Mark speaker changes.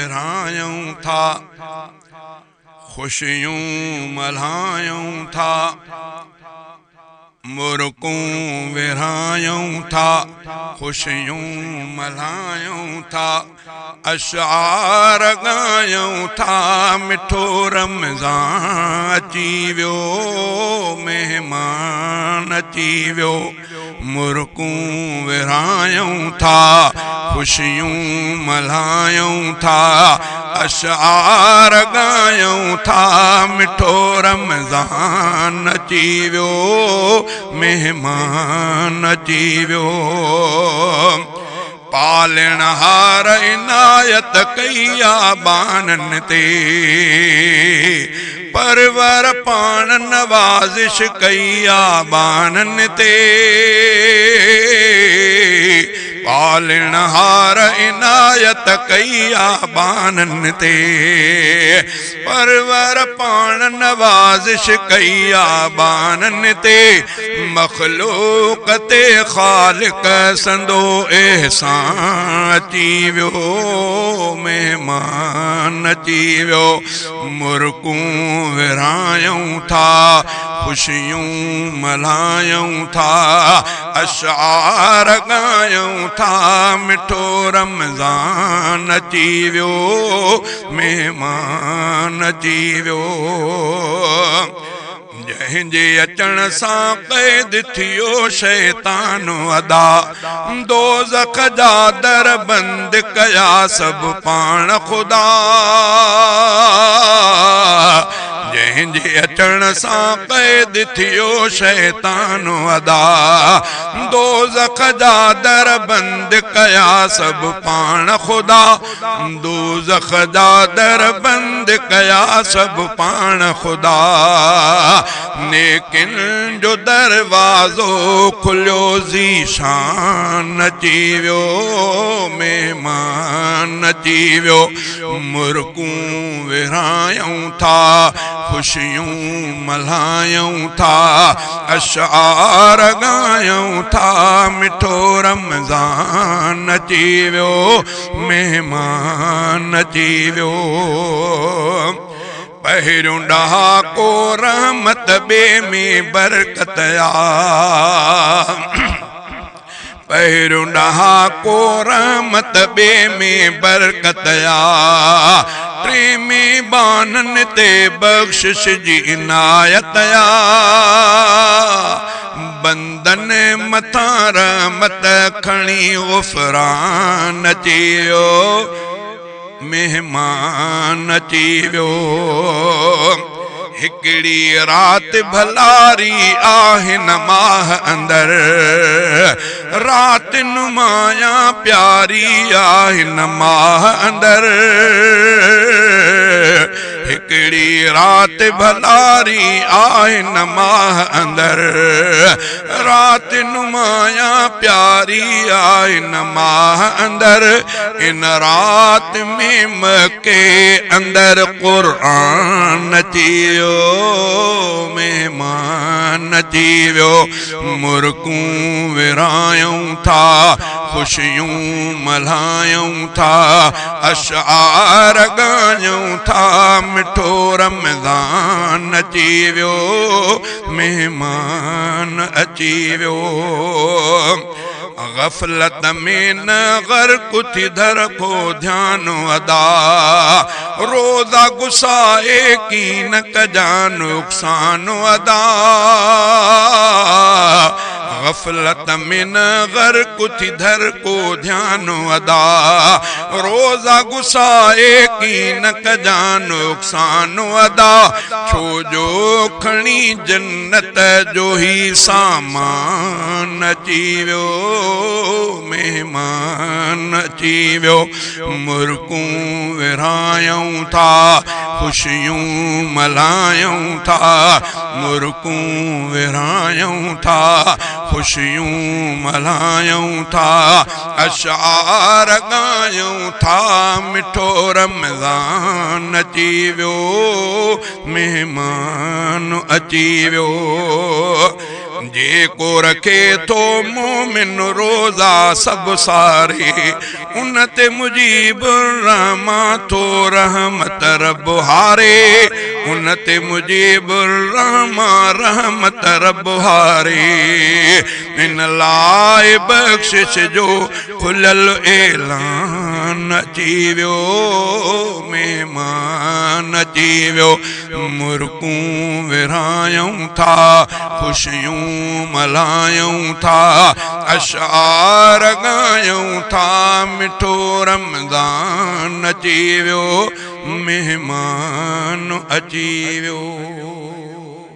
Speaker 1: ورهايون ٿا، خوشيون ملهايون ٿا، مرڪون ورهايون ٿا، خوشيون ملهايون ٿا، اشعار ڳايون ٿا، مٺو رمضان اچي ويو، مهمان اچي ويو. مرڪون ورهايون ٿا، خوشيون ملهايون ٿا، اشعار ڳايون ٿا، مٺو رمضان اچي ويو، مهمان اچي ويو. پالڻهار عنايت ڪئي آ ٻانهن تي، پرور پاڻ نوازش ڪئي آ ٻانهن تي. پالڻهار عنايت ڪئي آ ٻانهن تي، پرور پاڻ نوازش ڪئي آ ٻانهن تي. مخلوق تي خالق سندو احسان اچي ويو، مهمان اچي ويو. مرڪون ورهايون ٿا، خوشيون ملهايون ٿا، اشعار ڳايون ٿا، مٺو رمضان اچي ويو، مهمان اچي ويو. جنهن جي اچڻ سان قيد ٿيو شيطان ادا، دوزخ جا در بند ڪيا سڀ پاڻ خدا. جنهن جي اچڻ سان قيد ٿيو شيطان ادا، دوزخ جا در بند ڪيا سڀ پاڻ خدا. دوزخ جا در بند ڪيا سڀ پاڻ خدا. نيڪين جو دروازو کليو، ذيشان اچي ويو، مهمان اچي ويو. مرڪون ورهايون ٿا، خوشيون ملهايون ٿا، اشعار ڳايون ٿا، مٺو رمضان اچي ويو، مهمان اچي ويو. پهريون ڏهاڪو رحمت، ٻئي ۾ برڪت آ. پهريون ڏهاڪو رحمت، ٻئي ۾ برڪت آ. ٽئين ۾ ٻانهن تي بخشش جي عنايت آ. بندن مٿان رحمت کڻي غفران اچي ويو، مهمان اچي ويو. هڪڙي رات ڀلاري آهن ماهه اندر، رات نمايان پياري آهن ماهه اندر. هڪڙي رات ڀلاري آهن ماهه اندر، رات نمايان پياري آهن ماهه اندر. ان رات ۾ مڪي اندر قرآن اچي ويو، مهمان اچي ويو. مرڪون ورهايون ٿا، خوشيون ملهايون ٿا، اشعار ڳايون ٿا، مٺو رمضان اچي ويو، مهمان اچي ويو. غفلت ۾ نه غرق ٿي ڌر ڪو ڌيان ادا، روزا گسائي ڪين ڪجان نقصان ادا. غفلت ۾ نه غرق ٿي ڌر ڪو ڌيان ادا، روزا گسائي ڪين ڪجان نقصان ادا. ڇو جو کڻي جنت جو هي سامان اچي ويو، مهمان اچي ويو. مرڪون ورهايون ٿا، خوشيون ملهايون ٿا، مرڪون ورهايون ٿا، خوشيون ملهايون ٿا، اشعار ڳايون ٿا، مٺو رمضان اچي ويو، مهمان اچي ويو. جيڪو رکي ٿو مومن روزا سڀ ساري، ان تي مجيب الرحمان ٿو رحمت رب هاري، ان تي مجيب الرحمان رحمت رب هاري. ان لاء بخشش جو کليل اعلان اچي ويو، مهمان اچي ويو. مرڪون ورهايون ٿا، خوشيون ملهايون ٿا، اشعار ڳايون ٿا، مٺو رمضان اچي ويو، مهمان اچي ويو.